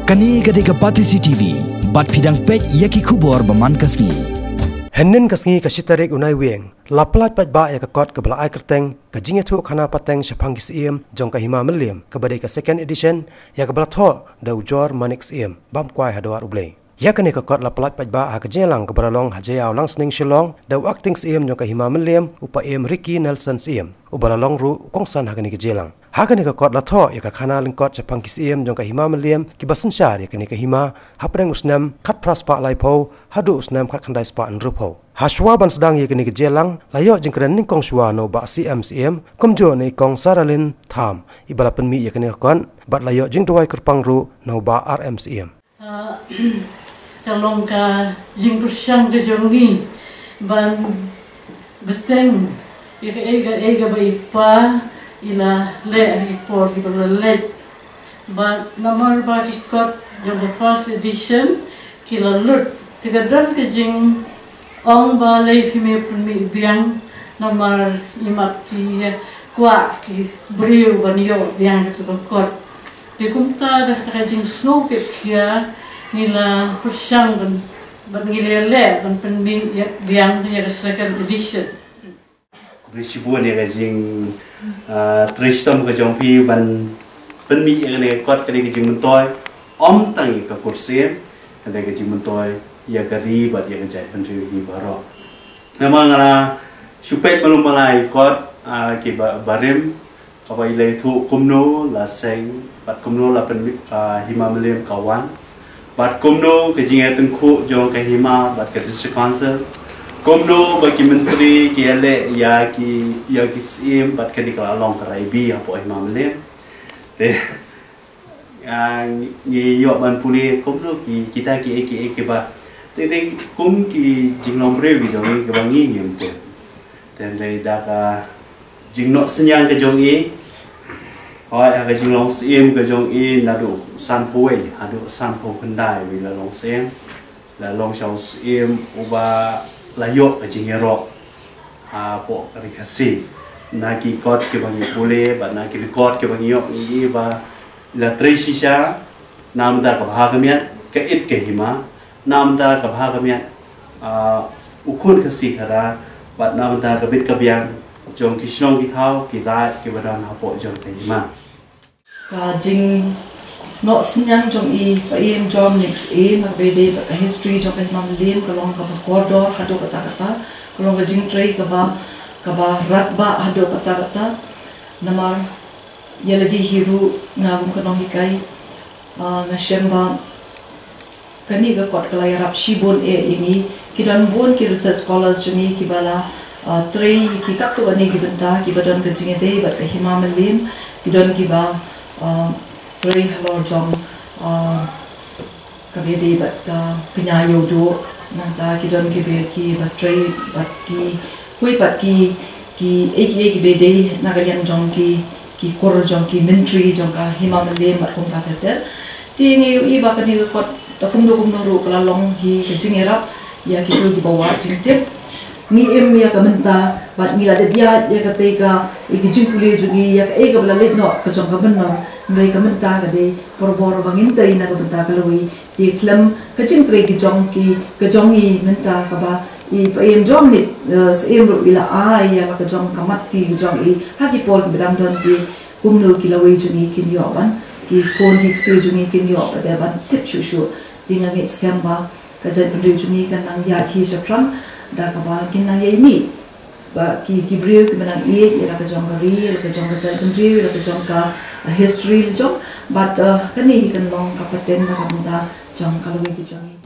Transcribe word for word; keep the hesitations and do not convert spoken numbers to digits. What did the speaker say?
Kane ka dei ka Batesi T V, bad phi dang peit ïa ki khubor ba man ka sngi. Hynnin ka sngi ka shi tarik u Naiwieng, la pyllait paidbah ïa ka kot kaba la ai kyrteng ka jingïathuh khana pateng shaphang ki syiem jong ka Hima Mylliem, kaba dei ka second edition, ïa kaba la thoh da u Jor Manik Syiem, bam kwai ha dwar U Blei. Ïa kane ka kot la pyllait paidbah ha ka jingïalang kaba la long ha Jaiaw Langsning Shillong, da u acting syiem jong ka Hima Mylliem, u Paiem Ricky Nelson Syiem, uba la long ruh u kongsan ha kane ka jingïalang. Ha kane ka kot la thoh ïa ka khana lyngkot shaphang ki syiem jong ka Hima Mylliem kiba synshar ïa kane ka hima hapdeng u snem khatphra spah laiphew haduh u snem khatkhyndai spah hynriewphew. Hashwa ban sdang ïa kane ka jingïalang, la ïoh jingkren nyngkong shuwa na u Bah C M Syiem, kumjuh na i Kong Saralin Tham, iba la pynmih ïa kane ka kot, bad la ïoh jingduwai kyrpang ruh na u Bah R M Syiem. Ah, ka long ka jingpyrshang ka jong ngi ban bteng ïa kaei kaei kaba i pa i la leh ha ki por kiba la leit. Bad namar ba ki kot jong ka first edition ki la lut, te ka don ka jingong ba lei phi me pynmih biang, namar imat ki kwah ki briew ban ïoh biang katu ka kot. Te kumta da kata ka jingsngew kit khia ngi la pyrshang ban, ban ngi la leh ban pynmih ïa biang ïa ka second edition. Khublei shibun ïa ka jing, ah, trei shitom ka jong phi ban pynmih ïa kane ka kot, kane ka jingmyntoi, ym tang ïa ka kur syiem, kane ka jingmyntoi ïa ka ri bad ïa ka jaitbynriew hi baroh. Namar nga la shu peit malu malai kot, ah, kiba barim, kaba i la ïathuh kumno la seng, bad kumno la pynmih ka Hima Mylliem ka wan, bad kumno ka jingïatyngkhuh jong ka hima bad ka District Council, kumno ba ki myntri ki ïaleh ïa ki, ïa ki syiem, bad kane ka la long ka rai bi hapoh Hima Mylliem. Te, ah, ngi, ngi ïoh ban pule kumno ki, kita ki, ki, kiba, te, te kum ki jinglong briew ki jong ngi kiba ngi ngim tip. Te hynrei da ka jingnoh synñiang ka jong i, hooid, ha ka jinglong syiem ka jong i, naduh sanphew wei haduh sanphew khyndai ba i la long syiem, la long sha u syiem uba la ïoh ka jingïaroh hapoh ka Ri Khasi. Na ki kot kiba ngi pule bad na ki record kiba ngi ïoh, ngi i ba i la trei shisha, na bynta ka bha ka miat ka it ka hima, na bynta ka bha ka miat, ah, u khun Khasi khadar, bad na bynta ka bit ka biang jong ki shnong ki thaw, ki raid kiba don hapoh jong ka hima. Ka jingnoh synñiang jong i Paiem Jor Manik Syiem, na kaba ïadei bad ka history jong ka Hima Mylliem, ka long kaba kordor haduh katta katta, ka long ka jingtrei kaba, kaba radbah haduh katta katta. Namar ïa lade hi ruh, nga kum ka nonghikai, ah, nga shem ba kane ka kot ka la ïarap shibun eh ïa ngi. Ki don bun ki research scholars jong ngi kiba la, ah, trei ki katto katne ki bynta kiba don ka jingïadei bad ka Hima Mylliem, ki don kiba, ah, trei halor jong, ah, kaba ïadei bad ka kñia ïewduh, nangta ki don kiba, kiba trei bad ki, kiwei pat ki, kiei kiei kiba ïadei na ka liang jong ki, ki kur jong ki myntri jong ka Hima Mylliem bad kumta ter ter. Te ngi ïohi ba kane ka kot da kumno kumno ruh ka la long hi ka jingïarap ïa kito kiba wad jingtip. Ngi im ïa ka mynta bad ngi la dep ïaid ïa katei ka, ïa ka jingpule jong ngi ïa kaei kaba la leit noh ka jong ka mynnor. Hynrei ka mynta ka dei por bor ba ngin trei na ka bynta ka lawei. Te khlem ka jingtrei ka jong ki, ka jong ngi mynta kaba i Paiem Jor Manik, eh, Syiem ruh i la ai ïa la ka jong ka mat ti ka jong i ha ki por kiba dang don, te kumno ki lawei jong ngi kin ïoh ban, ki khun ki ksiew jong ngi kin ïoh ban, ban tip shuh shuh. Te nga ngeit skhem ba ka jaitbynriew jong ngi kan nang ïaid hi shaphrang da kaba kin nang ïai mih ba ki, ki briew kiba nang ïeit ïa la ka jong ka ri, ïa la ka jong ka jaitbynriew, ïa la ka jong ka, uh, history la jong. Bad, uh, kane hi kan long ka pateng da ka bynta jong ka lawei ka jong ngi.